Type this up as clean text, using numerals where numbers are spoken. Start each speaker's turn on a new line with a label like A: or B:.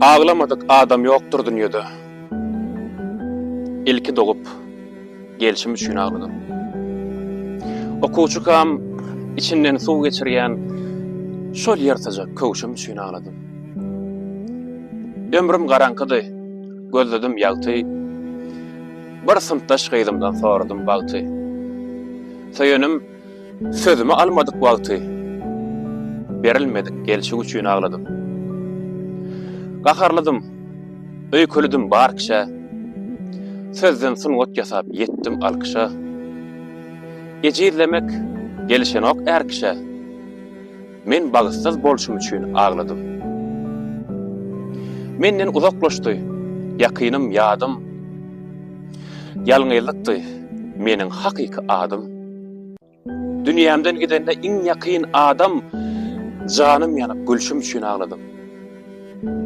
A: Aglamadyk adam ýokdur dünýede. Ilki dogup, gelşim üçin agladym. Okuwçykam içinden suw geçirýän şol ýyrtyjak köwşüm üçin agladym. Ömrüm garaňkydy, gözledim ýagty. Bir synpdaş gyzymdan soradym bagty. Söýenim Sözümi almadyk wagty, Berilmedik gelşik üçin agladym. Gaharlydym, öýkelidim bar kişä, Sözden sungat ýasap ýetdim alkyşa. Ejizlemek gelişenok är kişä, Men bagtsyz bolşum üçin agladym. Menden uzaklaşdy ýakynym, ýadym, Ýalňyzlykdy meniň hakyky adym. Dünýämden gidende iň ýakyn adam, Janym ýanyp gülşüm üçin agladym.